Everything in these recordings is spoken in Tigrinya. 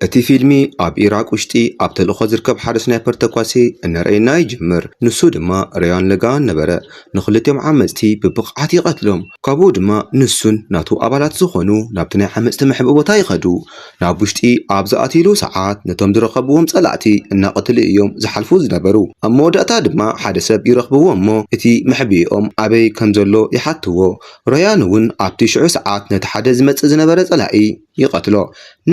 እቲ ፊልሚ ኣብ ኢራቅ ውሽጢ ኣብ ተልእኾ ዝርከብ ሓደ ስናይፐር ተኳሲ እናረኣየና ይጅምር። ንሱ ድማ ሮያን ለጋን ነበረ። ንኽልቲኦም ዓመፅቲ ብብቕዓት ይቐትሎም። ካብኡ ድማ ንሱን ናቱ ኣባላት ዝኾኑ ናብቲ ናይ ዓመፅቲ መሕብኢ ቦታ ይኸዱ። ናብ ውሽጢ ኣብ ዝኣትይሉ ሰዓት ነቶም ዝረኸብዎም ጸላእቲ እናቐተሉ እዮም ዝሓልፉ ዝነበሩ። ኣብ መወዳእታ ድማ ሓደ ሰብ ይረኽብዎ እሞ እቲ መሕብኢኦም ኣበይ ከም ዘሎ ይሓትዎ። ሮያን እውን ኣብቲ ሽዑ ሰዓት ነቲ ሓደ ዝመጽእ ዝነበረ ጸላኢ ይቐትሎ።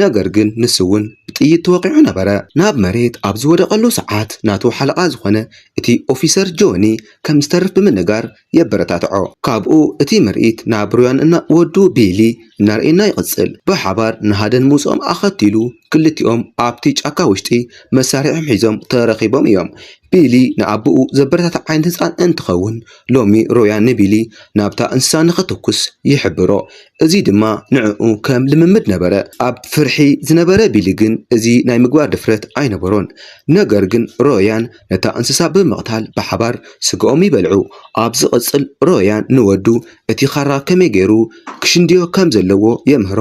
ነገር ግን ንሱ እውን ብጥይት ተወቒዑ ነበረ። ናብ መሬት ኣብ ዝወደቐሉ ሰዓት ናቱ ሓለቓ ዝኾነ እቲ ኦፊሰር ጆኒ ከም ዝተርፍ ብምንጋር የበረታትዖ። ካብኡ እቲ ምርኢት ናብ ሮያን እና ወዱ ቢሊ እናርኤና ይቕጽል። ብሓባር ንሃደን ምውጽኦም ኣኸቲሉ ክልቲኦም ኣብቲ ጫካ ውሽጢ መሳርሒኦም ሒዞም ተረኺቦም እዮም። ቢሊ ንኣቦኡ ዘበረታትዕ ዓይነት ህጻን እንትኸውን፣ ሎሚ ሮያን ንቢሊ ናብታ እንስሳ ንኸተኩስ ይሕብሮ። እዚ ድማ ንዕኡ ከም ልምምድ ነበረ። ኣብ ፍርሒ ዝነበረ ቢሊ ግን እዚ ናይ ምግባር ድፍረት ኣይነበሮን። ነገር ግን ሮያን ነታ እንስሳ ብምቕታል ብሓባር ስግኦም ይበልዑ። ኣብ ዝቕጽል ሮያን ንወዱ እቲ ኻራ ከመይ ገይሩ ክሽንድዮ ከም ዘለዎ የምህሮ።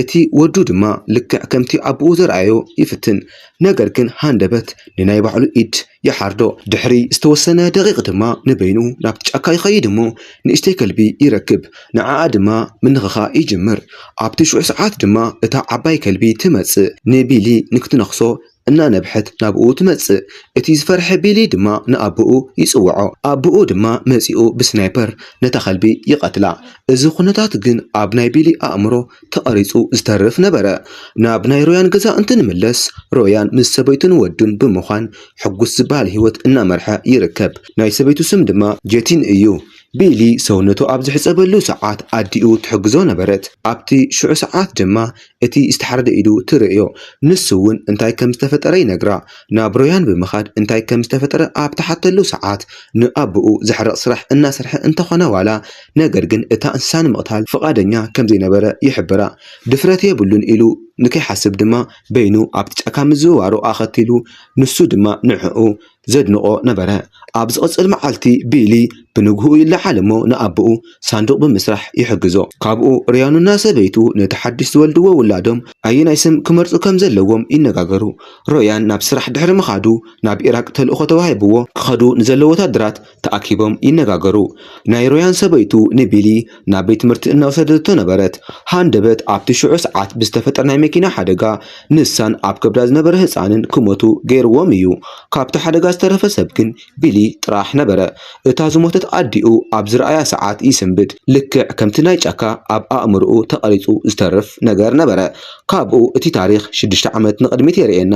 እቲ ወዱ ድማ ልክዕ ከምቲ ኣቦኡ ዘርኣዮ ይፍትን። ነገር ግን ሃንደበት ንናይ ባዕሉ ኢድ ይሓርዶ። ድሕሪ ዝተወሰነ ደቂቕ ድማ ንበይኑ ናብቲ ጫካ ይኸይድ እሞ ንእሽተይ ከልቢ ይረክብ። ንዓኣ ድማ ምንኽኻ ይጅምር። ኣብቲ ሽዑ ሰዓት ድማ እታ ዓባይ ከልቢ ትመጽእ። ንቢሊ ንክትነኽሶ እናነብሐት ናብኡ ትመጽእ። እቲ ዝፈርሐ ቢሊ ድማ ንኣቦኡ ይጽውዖ። ኣቦኡ ድማ መጺኡ ብስናይፐር ነታ ከልቢ ይቐትላ። እዚ ኩነታት ግን ኣብ ናይ ቢሊ ኣእምሮ ተቐሪጹ ዝተርፍ ነበረ። ናብ ናይ ሮያን ገዛ እንትንምለስ፣ ሮያን ምስ ሰበይቱን ወዱን ብምዃን ሕጉስ ዝበሃል ህይወት እናመርሐ ይርከብ። ናይ ሰበይቱ ስም ድማ ጄቲን እዩ። ቢሊ ሰውነቱ ኣብ ዝሕጸበሉ ሰዓት ኣዲኡ ትሕግዞ ነበረት። ኣብቲ ሽዑ ሰዓት ድማ እቲ ዝተሓረደ ኢዱ ትርእዮ። ንሱ እውን እንታይ ከም ዝተፈጠረ ይነግራ። ናብ ሮያን ብምኻድ እንታይ ከም ዝተፈጠረ ኣብ ተሓተሉ ሰዓት ንኣቦኡ ዘሕርቕ ስራሕ እናሰርሐ እንተኾነ ዋላ፣ ነገር ግን እታ እንስሳ ንምቕታል ፍቓደኛ ከም ዘይነበረ ይሕብራ። ድፍረት የብሉን ኢሉ ንከይሓስብ ድማ በይኑ ኣብቲ ጫካ ምዝውዋሩ ኣኸቲሉ ንሱ ድማ ንዕኡ ዘድንቖ ነበረ። ኣብ ዝቕጽል መዓልቲ ቢሊ ብንግህኡ ይለዓል እሞ ንኣቦኡ ሳንዱቕ ብምስራሕ ይሕግዞ። ካብኡ ሮያኑና ሰበይቱ ነቲ ሓድሽ ዝወልድዎ ውላዶም ኣየናይ ስም ክመርጹ ከም ዘለዎም ይነጋገሩ። ሮያን ናብ ስራሕ ድሕሪ ምኻዱ ናብ ኢራቅ ተልእኾ ተዋሂብዎ ክኸዱ ንዘለዎ ወታደራት ተኣኪቦም ይነጋገሩ። ናይ ሮያን ሰበይቱ ንቢሊ ናብ ቤት ትምህርቲ እናወሰደቶ ነበረት። ሃንደበት ኣብቲ ሽዑ ሰዓት ብዝተፈጠረ ናይ መኪና ሓደጋ ንሳን ኣብ ከብዳ ዝነበረ ህፃንን ክሞቱ ገይርዎም እዩ። ካብቲ ሓደጋ ዝተረፈ ሰብ ግን ቢሊ ጥራሕ ነበረ። እታ ዝሞተት ኣዲኡ ኣብ ዝረኣያ ሰዓት ይስንብድ። ልክዕ ከምቲ ናይ ጫካ ኣብ ኣእምሮኡ ተቐሪጹ ዝተርፍ ነገር ነበረ። ካብኡ እቲ ታሪኽ ሽዱሽተ ዓመት ንቕድሚት የርእየና።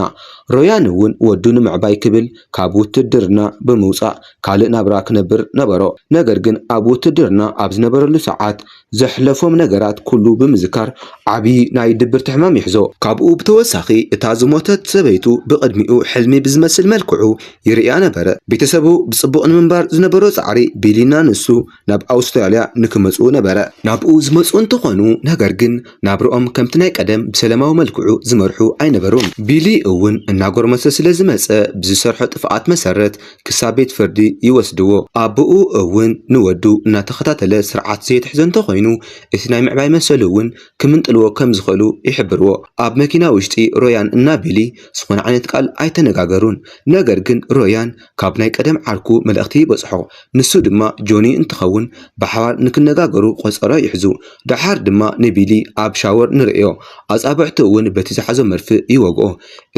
ሮያን እውን ወዱ ንምዕባይ ክብል ካብ ውትድርና ብምውጻእ ካልእ ናብራ ክነብር ነበሮ። ነገር ግን ኣብ ውትድርና ኣብ ዝነበረሉ ሰዓት ዘሕለፎም ነገራት ኩሉ ብምዝካር ዓቢ ናይ ድብርቲ ሕማም ይሕዞ። ካብኡ ብተወሳኺ እታ ዝሞተት ሰበይቱ ብቕድሚኡ ሕልሚ ብዝመስል መልክዑ ይርእያ ነበረ። ቤተሰቡ ብጽቡቕ ንምንባር ዝነበሮ ጻዕሪ ቢሊና ንሱ ናብ ኣውስትራልያ ንክመጹ ነበረ። ናብኡ ዝመጹ እንተኾኑ፣ ነገር ግን ናብርኦም ከምቲ ናይ ቀደም ብሰላማዊ መልክዑ ዝመርሑ ኣይነበሩን። ቢሊ እውን እናጎርመሰ ስለ ዝመጸ ብዝሰርሖ ጥፍኣት መሰረት ክሳብ ቤት ፍርዲ ይወስድዎ። ኣቦኡ እውን ንወዱ እናተኸታተለ ስርዓት ዘየትሕዞ እንተኾይኑ እቲ ናይ ምዕባይ መሰሉ እውን ክምንጥልዎ ከም ዝኽእሉ ይሕብርዎ። ኣብ መኪና ውሽጢ ሮያን እና ቢሊ ዝኾነ ዓይነት ቃል ኣይተነጋገሩን። ነገር ግን ሮያን ካብ ናይ ቀደም ዓርኩ መልእኽቲ ይበጽሖ። ንሱ ድማ ጆኒ እንትኸውን ብሓባር ንክነጋገሩ ቆጸሮ ይሕዙ። ደሓር ድማ ንቢሊ ኣብ ሻወር ንርእዮ። ኣጻብዕቱ እውን በቲ ዝሓዞ መርፍእ ይወግኦ።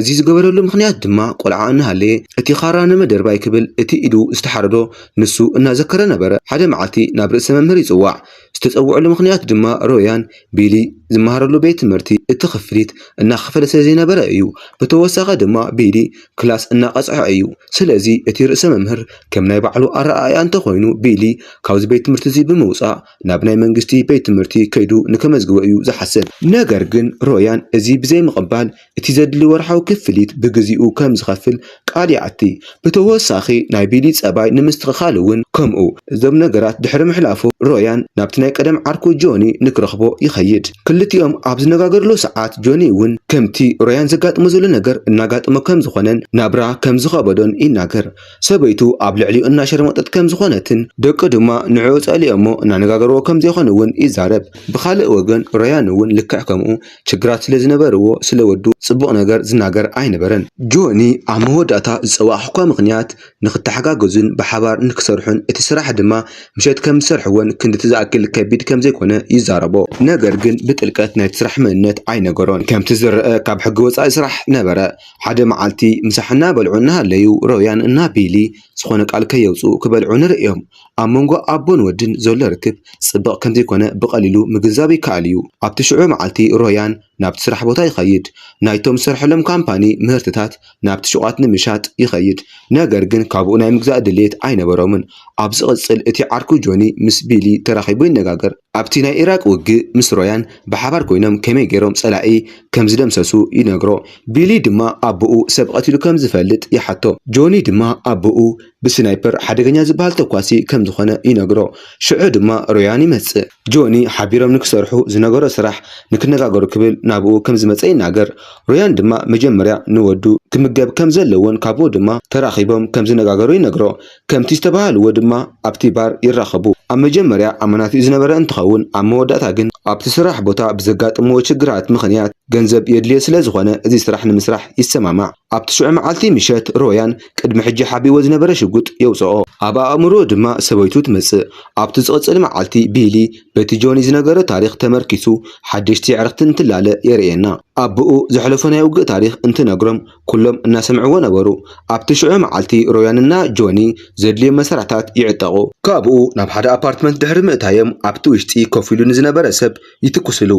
እዚ ዝገበረሉ ምኽንያት ድማ ቆልዓ እናሃለየ እቲ ኻራ ንምድርባይ ክብል እቲ ኢዱ ዝተሓረዶ ንሱ እናዘከረ ነበረ። ሓደ መዓልቲ ናብ ርእሰ መምህር ይጽዋዕ። ዝተጸውዐሉ ምኽንያት ድማ ሮያን ቢሊ ዝመሃረሉ ቤት ትምህርቲ እቲ ክፍሊት እናኸፈለ ስለ ዘይነበረ እዩ። ብተወሳኺ ድማ ቢሊ ክላስ እናቐጽዐ እዩ። ስለዚ እቲ ርእሰ መምህር ከም ናይ ባዕሉ ኣረኣእያ እንተኾይኑ ቢሊ ካብዚ ቤት ትምህርቲ እዚ ብምውጻእ ናብ ናይ መንግስቲ ቤት ትምህርቲ ከይዱ ንከመዝግቦ እዩ ዝሓስብ። ነገር ግን ሮያን እዚ ብዘይምቕባል እቲ ዘድሊ ወርሓዊ ክፍሊት ብግዚኡ ከም ዝኸፍል ቃል ይኣቲ። ብተወሳኺ ናይ ቢሊ ጸባይ ንምስትኽኻል እውን ከምኡ። እዞም ነገራት ድሕሪ ምሕላፉ ሮያን ናብቲ ናይ ቀደም ዓርኩ ጆኒ ንክረኽቦ ይኸይድ። ክልቲኦም ኣብ ዝነጋገርሉ ሰዓት ጆኒ እውን ከምቲ ሮያን ዘጋጥሞ ዘሎ ነገር እናጋጠሞ ከም ዝኾነን ናብራ ከም ዝኸበዶን ይናገር። ሰበይቱ ኣብ ልዕሊኡ እናሸርመጠት ከም ዝኾነትን ደቁ ድማ ንዕኡ ጸሊኦሞ እናነጋገርዎ ከም ዘይኮኑ እውን ይዛረብ። ብኻልእ ወገን ሮያን እውን ልክዕ ከምኡ ችግራት ስለ ዝነበርዎ ስለ ወዱ ጽቡቕ ነገር ዝናገር ኣይነበረን። ጆኒ ኣብ መወዳእታ ዝጸዋዕኩኳ ምኽንያት ንክተሓጋገዙን ብሓባር ንክሰርሑን እቲ ስራሕ ድማ ምሸት ከም ዝሰርሕዎን ክንድቲ ዝኣክል ከቢድ ከም ዘይኮነ ይዛረቦ። ነገር ግን ብጥልቀት ናይቲ ስራሕ መንነት ኣይነገሮን። ከምቲ ዝረአ ካብ ሕጊ ወጻኢ ስራሕ ነበረ። ሓደ መዓልቲ ምሳሕ እናበልዑ እናሃለዩ ሮያን እና ቢሊ ዝኾነ ቃል ከየውፅኡ ክበልዑ ንርእዮም። ኣብ መንጎ ኣቦን ወድን ዘሎ ርክብ ጽብቕ ከም ዘይኮነ ብቐሊሉ ምግንዛብ ይከኣል እዩ። ኣብቲ ሽዑ መዓልቲ ሮያን ናብቲ ስራሕ ቦታ ይኸይድ። ናይቶም ዝሰርሐሎም ካምፓኒ ምህርትታት ናብቲ ሹቓት ንምሻጥ ይኸይድ። ነገር ግን ካብኡ ናይ ምግዛእ ድሌት ኣይነበሮምን። ኣብ ዝቕጽል እቲ ዓርኩ ጆኒ ምስ ቢሊ ተራኺቡ ይነጋገር። ኣብቲ ናይ ኢራቅ ውግእ ምስ ሮያን ብሓባር ኮይኖም ከመይ ገይሮም ጸላኢ ከም ዝደምሰሱ ይነግሮ። ቢሊ ድማ ኣቦኡ ሰብ ቀቲሉ ከም ዝፈልጥ ይሓቶ። ጆኒ ድማ ኣቦኡ ብስናይፐር ሓደገኛ ዝበሃል ተኳሲ ከም ዝኾነ ይነግሮ። ሽዑ ድማ ሮያን ይመጽእ። ጆኒ ሓቢሮም ንክሰርሑ ዝነገሮ ስራሕ ንክነጋገሩ ክብል ናብኡ ከም ዝመጸ ይናገር። ሮያን ድማ መጀመርያ ንወዱ ክምገብ ከም ዘለዎን ካብኡ ድማ ተራኺቦም ከም ዝነጋገሩ ይነግሮ። ከምቲ ዝተባሃልዎ ድማ ኣብቲ ባር ይራኸቡ። ኣብ መጀመርያ ኣመናቲኡ ዝነበረ እንትኸውን ኣብ መወዳእታ ግን ኣብቲ ስራሕ ቦታ ብዘጋጥምዎ ችግራት ምኽንያት ገንዘብ የድልዮ ስለ ዝኾነ እዚ ስራሕ ንምስራሕ ይሰማማዕ። ኣብቲ ሽዑ መዓልቲ ምሸት ሮያን ቅድሚ ሕጂ ሓቢዎ ዝነበረ ሽጉጥ የውፅኦ። ኣብ ኣእምሮ ድማ ሰበይቱ ትመፅእ። ኣብቲ ዝቕፅል መዓልቲ ቢሊ በቲ ጆኒ ዝነገሮ ታሪኽ ተመርኪሱ ሓደሽቲ ኣዕርኽቲ እንትላለ የርእየና። ኣቦኡ ዘሕለፎ ናይ ውግእ ታሪኽ እንትነግሮም ኩሎም እናሰምዕዎ ነበሩ። ኣብቲ ሽዑ መዓልቲ ሮያንና ጆኒ ዘድልዮም መሳርሕታት ይዕጠቑ። ካብኡ ናብ ሓደ ኣፓርትመንት ድሕሪ ምእታዮም ኣብቲ ውሽጢ ኮፍ ኢሉ ንዝነበረ ሰብ ይትኩስሉ።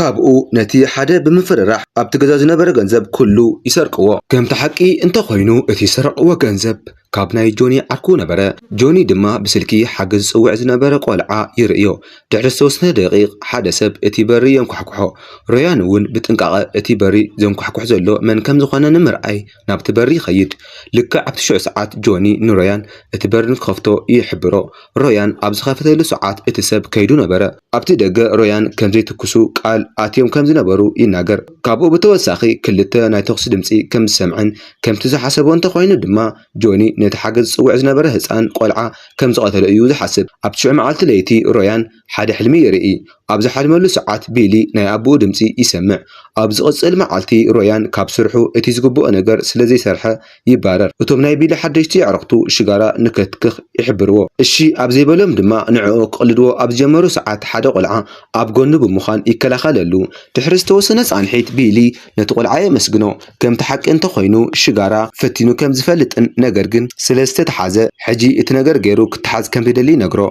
ካብኡ ነቲ ሓደ ብምፍርራሕ ኣብቲ ገዛ ዝነበረ ገንዘብ ኩሉ ይሰርቅዎ። ከምቲ ሓቂ እንተኾይኑ እቲ ዝሰረቕዎ ገንዘብ ካብ ናይ ጆኒ ዓርኩ ነበረ። ጆኒ ድማ ብስልኪ ሓገዝ ዝጽውዕ ዝነበረ ቆልዓ ይርእዮ። ድሕሪ ዝተወሰነ ደቂቕ ሓደ ሰብ እቲ በሪ የንኳሕኩሖ። ሮያን እውን ብጥንቃቐ እቲ በሪ ዘንኳሕኩሕ ዘሎ መን ከም ዝኾነ ንምርኣይ ናብቲ በሪ ይኸይድ። ልክዕ ኣብቲ ሽዑ ሰዓት ጆኒ ንሮያን እቲ በሪ ንክኸፍቶ ይሕብሮ። ሮያን ኣብ ዝኸፈተሉ ሰዓት እቲ ሰብ ከይዱ ነበረ። ኣብቲ ደገ ሮያን ከም ዘይትኩሱ ቃል ኣትዮም ከም ዝነበሩ ይናገር። ካብኡ ብተወሳኺ ክልተ ናይ ተኹሲ ድምጺ ከም ዝሰምዐን ከምቲ ዝሓሰቦ እንተኾይኑ ድማ ጆኒ ነቲ ሓገዝ ዝጽውዕ ዝነበረ ህጻን ቆልዓ ከም ዝቐተሎ እዩ ዝሓስብ። ኣብቲ ሽዑ መዓልቲ ለይቲ ሮያን ሓደ ሕልሚ ይርኢ። ኣብ ዝሓልመሉ ሰዓት ቢሊ ናይ ኣቦኡ ድምጺ ይሰምዕ። ኣብ ዝቕጽል መዓልቲ ሮያን ካብ ስርሑ እቲ ዝግብኦ ነገር ስለ ዘይሰርሐ ይባረር። እቶም ናይ ቢሊ ሓደሽቲ ኣዕሩኽቱ ሽጋራ ንከትክኽ ይሕብርዎ። እሺ ኣብ ዘይበሎም ድማ ንዕኡ ክቕልድዎ ኣብ ዝጀመሩ ሰዓት ሓደ ቆልዓ ኣብ ጎኑ ብምዃን ይከላኸለሉ። ድሕሪ ዝተወሰነ ጻንሒት ቢሊ ነቲ ቆልዓ የመስግኖ። ከምቲ ሓቂ እንተኾይኑ ሽጋራ ፈቲኑ ከም ዝፈልጥን ነገር ግን ስለ ዝተተሓዘ ሕጂ እቲ ነገር ገይሩ ክተሓዝ ከም ዝደሊ ይነግሮ።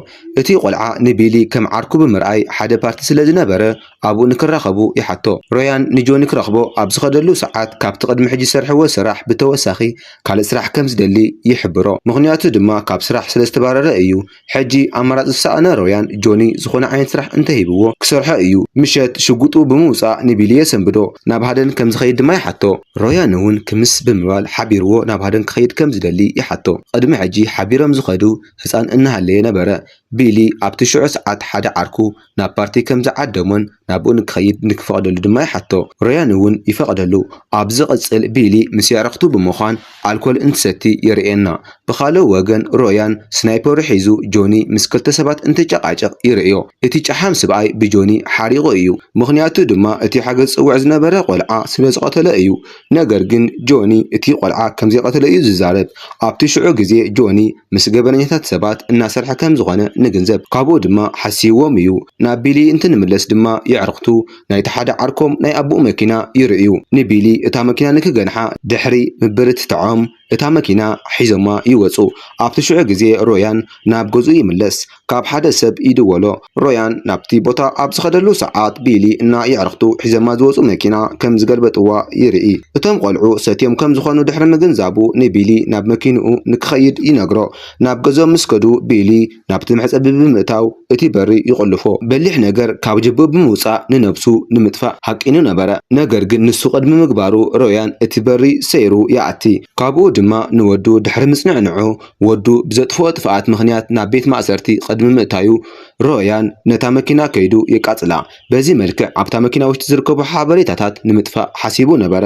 እቲ ቆልዓ ንቢሊ ከም ዓርኩ ብምርኣይ ሓደ ፓርቲ ስለ ዝነበረ ኣብኡ ንክራኸቡ ይሓቶ። ሮያን ንጆኒ ክረኽቦ ኣብ ዝኸደሉ ሰዓት ካብቲ ቅድሚ ሕጂ ዝሰርሕዎ ስራሕ ብተወሳኺ ካልእ ስራሕ ከም ዝደሊ ይሕብሮ። ምኽንያቱ ድማ ካብ ስራሕ ስለ ዝተባረረ እዩ። ሕጂ ኣማራጺ ዝሰኣነ ሮያን ጆኒ ዝኾነ ዓይነት ስራሕ እንተሂብዎ ክሰርሖ እዩ። ምሸት ሽጉጡ ብምውጻእ ንቢሊ የሰንብዶ። ናብ ሃደን ከም ዝኸይድ ድማ ይሓቶ። ሮያን እውን ክምስ ብምባል ሓቢርዎ ናብ ሃደን ክኸይድ ከም ዝደሊ ይሓቶ። ቅድሚ ሕጂ ሓቢሮም ዝኸዱ ህጻን እናሃለየ ነበረ። ቢሊ ኣብቲ ሽዑ ሰዓት ሓደ ዓርኩ ናብ ፓርቲ ከም ዝዓደሞን ናብኡ ንክኸይድ ንክፈቕደሉ ድማ ይሓቶ። ሮያን እውን ይፈቕደሉ። ኣብ ዝቕጽል ቢሊ ምስ የዕርኽቱ ብምዃን ኣልኮል እንትሰቲ የርእየና። ብኻልእ ወገን ሮያን ስናይፐሩ ሒዙ ጆኒ ምስ ክልተ ሰባት እንትጨቃጨቕ ይርእዮ። እቲ ጨሓም ስብኣይ ብጆኒ ሓሪቑ እዩ። ምኽንያቱ ድማ እቲ ሓገዝ ዝጽውዕ ዝነበረ ቆልዓ ስለ ዝቐተሎ እዩ። ነገር ግን ጆኒ እቲ ቆልዓ ከም ዘይቐተሎ እዩ ዝዛረብ። ኣብቲ ሽዑ ግዜ ጆኒ ምስ ገበነኛታት ሰባት እናሰርሐ ከም ዝኾነ ንግንዘብ። ካብኡ ድማ ሓሲዎም እዩ። ናብ ቢሊ እንትንምለስ ድማ የዕርኽቱ ናይቲ ሓደ ዓርኮም ናይ ኣቦኡ መኪና ይርእዩ። ንቢሊ እታ መኪና ንክገንሓ ድሕሪ ምብርትትዖም እታ መኪና ሒዞማ ይወጹ። ኣብቲ ሽዑ ግዜ ሮያን ናብ ገዝኡ ይምለስ። ካብ ሓደ ሰብ ይድወሎ። ሮያን ናብቲ ቦታ ኣብ ዝኸደሉ ሰዓት ቢሊ እና የዕርኽቱ ሒዞማ ዝወጹ መኪና ከም ዝገልበጥዋ ይርኢ። እቶም ቆልዑ ሰትዮም ከም ዝኾኑ ድሕሪ ምግንዛቡ ንቢሊ ናብ መኪንኡ ንክኸይድ ይነግሮ። ናብ ገዝኦም ምስ ከዱ፣ ቢሊ ናብቲ መሕጸቢ ብምእታው እቲ በሪ ይቑልፎ። በሊሕ ነገር ካብ ጅብኡ ብምውጻእ ንነብሱ ንምጥፋእ ሃቂኑ ነበረ። ነገር ግን ንሱ ቅድሚ ምግባሩ ሮያን እቲ በሪ ሰይሩ ይኣቲ። ካብኡ ድማ ንወዱ ድሕሪ ምጽንዕንዑ፣ ወዱ ብዘጥፍኦ ጥፍኣት ምኽንያት ናብ ቤት ማእሰርቲ ቅድሚ ምእታዩ፣ ሮያን ነታ መኪና ከይዱ የቃጽላ። በዚ መልክዕ ኣብታ መኪና ውሽጢ ዝርከቡ ሓበሬታታት ንምጥፋእ ሓሲቡ ነበረ።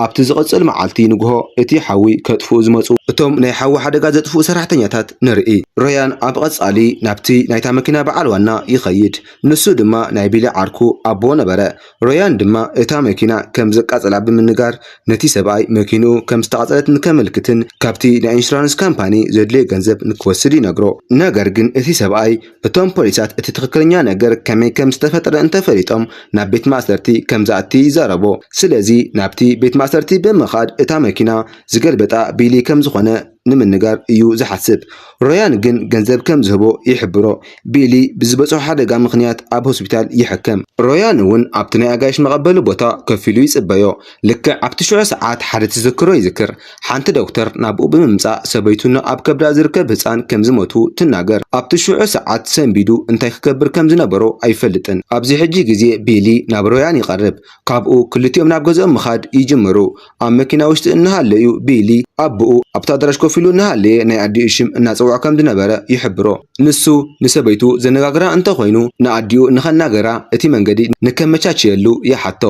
ኣብቲ ዝቕጽል መዓልቲ ንግሆ እቲ ሓዊ ከጥፍኡ ዝመጹ እቶም ናይ ሓዊ ሓደጋ ዘጥፍኡ ሰራሕተኛታት ንርኢ። ሮያን ኣብ ቐጻሊ ናብቲ ናይታ መኪና በዓል ዋና ይኸይድ። ንሱ ድማ ናይ ቢሊ ዓርኩ ኣቦ ነበረ። ሮያን ድማ እታ መኪና ከም ዘቃጸላ ብምንጋር ነቲ ሰብኣይ መኪንኡ ከም ዝተቓጸለት ንከመልክትን ካብቲ ናይ ኢንሹራንስ ካምፓኒ ዘድልዮ ገንዘብ ንክወስድ ይነግሮ። ነገር ግን እቲ ሰብኣይ እቶም ፖሊሳት እቲ ትኽክለኛ ነገር ከመይ ከም ዝተፈጠረ እንተፈሊጦም ናብ ቤት ማእሰርቲ ከም ዝኣቲ ይዛረቦ። ስለዚ ናብቲ ቤት ማእሰርቲ ብምኻድ እታ መኪና ዝገልበጣ ቢሊ ከም ዝኾነ ንምንጋር እዩ ዝሓስብ። ሮያን ግን ገንዘብ ከም ዝህቦ ይሕብሮ። ቢሊ ብዝበጽሖ ሓደጋ ምኽንያት ኣብ ሆስፒታል ይሕከም። ሮያን እውን ኣብቲ ናይ ኣጋይሽ መቐበሊ ቦታ ከፊሉ ይጽበዮ። ልክዕ ኣብቲ ሽዑ ሰዓት ሓደ ተዘክሮ ይዝክር። ሓንቲ ዶክተር ናብኡ ብምምጻእ ሰበይቱን ኣብ ከብዳ ዝርከብ ህጻን ከም ዝሞቱ ትናገር። ኣብቲ ሽዑ ሰዓት ሰንቢዱ እንታይ ክገብር ከም ዝነበሮ ኣይፈልጥን። ኣብዚ ሕጂ ግዜ ቢሊ ናብ ሮያን ይቐርብ። ካብኡ ክልቲኦም ናብ ገዝኦም ምኻድ ይጅምሩ። ኣብ መኪና ውሽጢ እናሃለዩ ቢሊ ኣቦኡ ኣብቲ ኣዳራሽ ኮፍ ኢሉ እናሃለየ ናይ ኣዲኡ ሽም እናጸውዖ ከም ዝነበረ ይሕብሮ። ንሱ ንሰበይቱ ዘነጋግራ እንተኾይኑ ንኣዲኡ ንኸናገራ እቲ መንገዲ ንከመቻችየሉ ይሓቶ።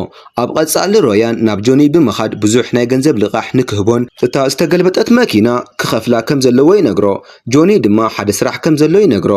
ኣብ ቐጻሊ ሮያን ናብ ጆኒ ብምኻድ ብዙሕ ናይ ገንዘብ ልቓሕ ንክህቦን እታ ዝተገልበጠት መኪና ክኸፍላ ከም ዘለዎ ይነግሮ። ጆኒ ድማ ሓደ ስራሕ ከም ዘሎ ይነግሮ።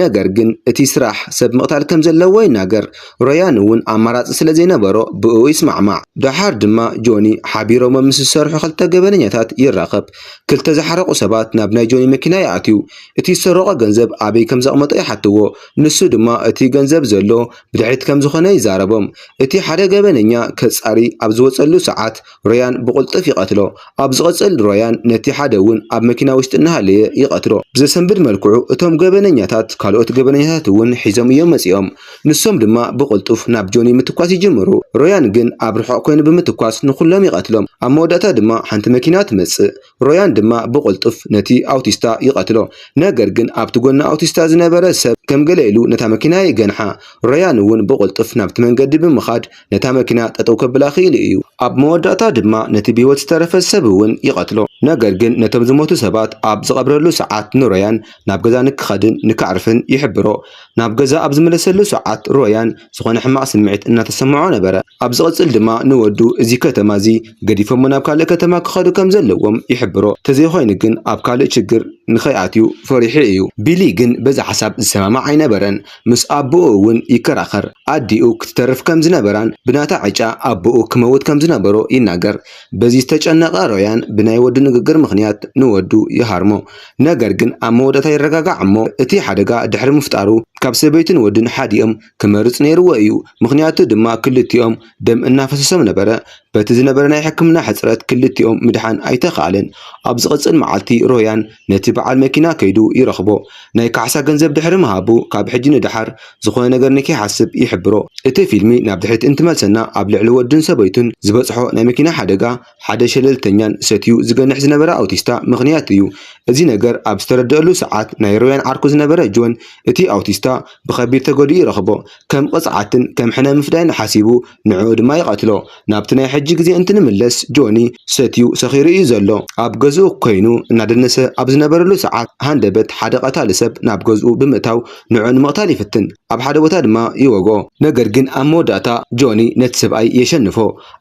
ነገር ግን እቲ ስራሕ ሰብ ምቕታል ከም ዘለዎ ይናገር። ሮያን እውን ኣማራጺ ስለ ዘይነበሮ ብእኡ ይስማዕማዕ። ደሓር ድማ ጆኒ ሓቢሮም ምስ ዝሰርሑ ክልተ ገበነኛታት ይራኸብ። ክልተ ዝሓረቑ ሰባት ናብ ናይ ጆኒ መኪና ይኣትዩ። እቲ ዝሰረቖ ገንዘብ ኣበይ ከም ዘቕመጦ ይሓትዎ። ንሱ ድማ እቲ ገንዘብ ዘሎ ብድሕሪት ከም ዝኾነ ይዛረቦም። እቲ ሓደ ገበነኛ ከጻሪ ኣብ ዝወጸሉ ሰዓት ሮያን ብቕልጡፍ ይቐትሎ። ኣብ ዝቕጽል ሮያን ነቲ ሓደ እውን ኣብ መኪና ውሽጢ እናሃለየ ይቐትሎ። ብዘሰንብድ መልክዑ እቶም ገበነኛታት ካልኦት ገበነኛታት እውን ሒዞም እዮም መጺኦም። ንሶም ድማ ብቕልጡፍ ናብ ጆኒ ምትኳስ ይጅምሩ። ሮያን ግን ኣብ ርሑቕ ኮይኑ ብምትኳስ ንኹሎም ይቐትሎም። ኣብ መወዳእታ ድማ ሓንቲ መኪና ትመጽእ። ሮያን ድማ ብቕልጡፍ ነቲ ኣውቲስታ ይቐትሎ። ነገር ግን ኣብቲ ጎኒ ኣውቲስታ ዝነበረ ሰብ ከም ገለ ኢሉ ነታ መኪና ይገንሓ። ሮያን እውን ብቕልጡፍ ናብቲ መንገዲ ብምኻድ ነታ መኪና ጠጠው ከብላ ክኢሉ እዩ። ኣብ መወዳእታ ድማ ነቲ ብህይወት ዝተረፈ ሰብ እውን ይቐትሎ። ነገር ግን ነቶም ዝሞቱ ሰባት ኣብ ዝቐብረሉ ሰዓት ንሮያን ናብ ገዛ ንክኸድን ንከዕርፍን ይሕብሮ። ናብ ገዛ ኣብ ዝመለሰሉ ሰዓት ሮያን ዝኾነ ሕማቕ ስምዒት እናተሰምዖ ነበረ። ኣብ ዝቕጽል ድማ ንወዱ እዚ ከተማ እዚ ገዲፎሞ ናብ ካልእ ከተማ ክኸዱ ከም ዘለዎም ይሕብሮ። ተዘይኮይኑ ግን ኣብ ካልእ ችግር ንኸይኣትዩ ፈሪሑ እዩ። ቢሊ ግን በዚ ሓሳብ ዝሰማማዕ ኣይነበረን። ምስ ኣቦኡ እውን ይከራኸር። ኣዲኡ ክትተርፍ ከም ዝነበራን ብናታ ዕጫ ኣቦኡ ክመውት ከም ዝነበሮ ይናገር። በዚ ዝተጨነቐ ሮያን ብናይ ወዱ ንግግር ምኽንያት ንወዱ ይሃርሞ። ነገር ግን ኣብ መወዳእታ ይረጋጋዕ እሞ እቲ ሓደጋ ድሕሪ ምፍጣሩ ካብ ሰበይቱን ወዱን ሓዲኦም ክመርጽ ነይርዎ እዩ። ምኽንያቱ ድማ ክልቲኦም ደም እናፈሰሶም ነበረ። በቲ ዝነበረ ናይ ሕክምና ሕጽረት ክልቲኦም ምድሓን ኣይተኻእለን። ኣብ ዝቕጽል መዓልቲ ሮያን ነቲ በዓል መኪና ከይዱ ይረኽቦ። ናይ ካሕሳ ገንዘብ ድሕሪ ምሃቡ ካብ ሕጂ ንደሓር ዝኾነ ነገር ንከይሓስብ ይሕብሮ። እቲ ፊልሚ ናብ ድሕሪት እንትመልሰና ኣብ ልዕሊ ወዱን ሰበይቱን ዝበጽሖ ናይ መኪና ሓደጋ ሓደ ሸለልተኛን ሰትዩ ዝገንሕ ዝነበረ ኣውቲስታ ምኽንያት እዩ። እዚ ነገር ኣብ ዝተረደአሉ ሰዓት ናይ ሮያን ዓርኩ ዝነበረ ጆን እቲ ኣውቲስታ ብኸቢድ ተጎዲኡ ይረኽቦ። ከም ቅጽዓትን ከም ሕነ ምፍዳይን ሓሲቡ ንዕኡ ድማ ይቐትሎ። ናብቲ ናይ ሕጂ ግዜ እንትንምለስ ጆኒ ሰትዩ ሰኺሩ እዩ ዘሎ። ኣብ ገዝኡ ኮይኑ እናደነሰ ኣብ ዝነበረሉ ሰዓት ሃንደበት ሓደ ቀታሊ ሰብ ናብ ገዝኡ ብምእታው ንዕኡ ንምቕታል ይፍትን። ኣብ ሓደ ቦታ ድማ ይወግኦ። ነገር ግን ኣብ መወዳእታ ጆኒ ነቲ ሰብኣይ የሸንፎ።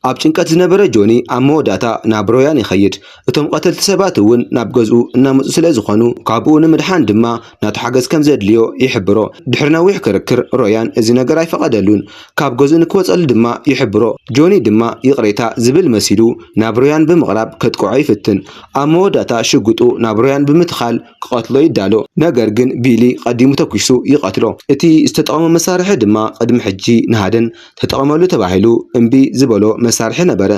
ኣብ ጭንቀት ዝነበረ ጆኒ ኣብ መወዳእታ ናብ ሮያን ይኸይድ። እቶም ቀተልቲ ሰባት እውን ናብ ገዝኡ እናመጹ ስለ ዝኾኑ ካብኡ ንምድሓን ድማ ናቱ ሓገዝ ከም ዘድልዮ ይሕብሮ። ድሕሪ ነዊሕ ክርክር ሮያን እዚ ነገር ኣይፈቐደሉን። ካብ ገዝኡ ንክወጸሉ ድማ ይሕብሮ። ጆኒ ድማ ይቕሬታ ዝብል መሲሉ ናብ ሮያን ብምቕራብ ከጥቅዖ ይፍትን። ኣብ መወዳእታ ሽጉጡ ናብ ሮያን ብምትኻል ክቐትሎ ይዳሎ። ነገር ግን ቢሊ ቀዲሙ ተኩሱ ይቐትሎ። እቲ ዝተጠቐሞ መሳርሒ ድማ ቅድሚ ሕጂ ንሃደን ተጠቐመሉ ተባሂሉ እምቢ ዝበሎ መሳርሒ ነበረ።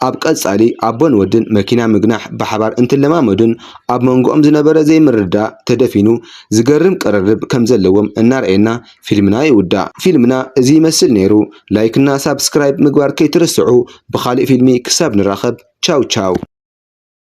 ኣብ ቀጻሊ ኣቦን ወድን መኪና ምግናሕ ብሓባር እንትለማመዱን ኣብ መንጎኦም ዝነበረ ዘይምርድዳእ ተደፊኑ ዝገርም ቅርርብ ከም ዘለዎም እናርኣየና ፊልምና ይውዳእ። ፊልምና እዚ ይመስል ነይሩ። ላይክና ሳብስክራይብ ምግባር ከይትርስዑ። ብኻልእ ፊልሚ ክሳብ ንራኸብ ቻው ቻው።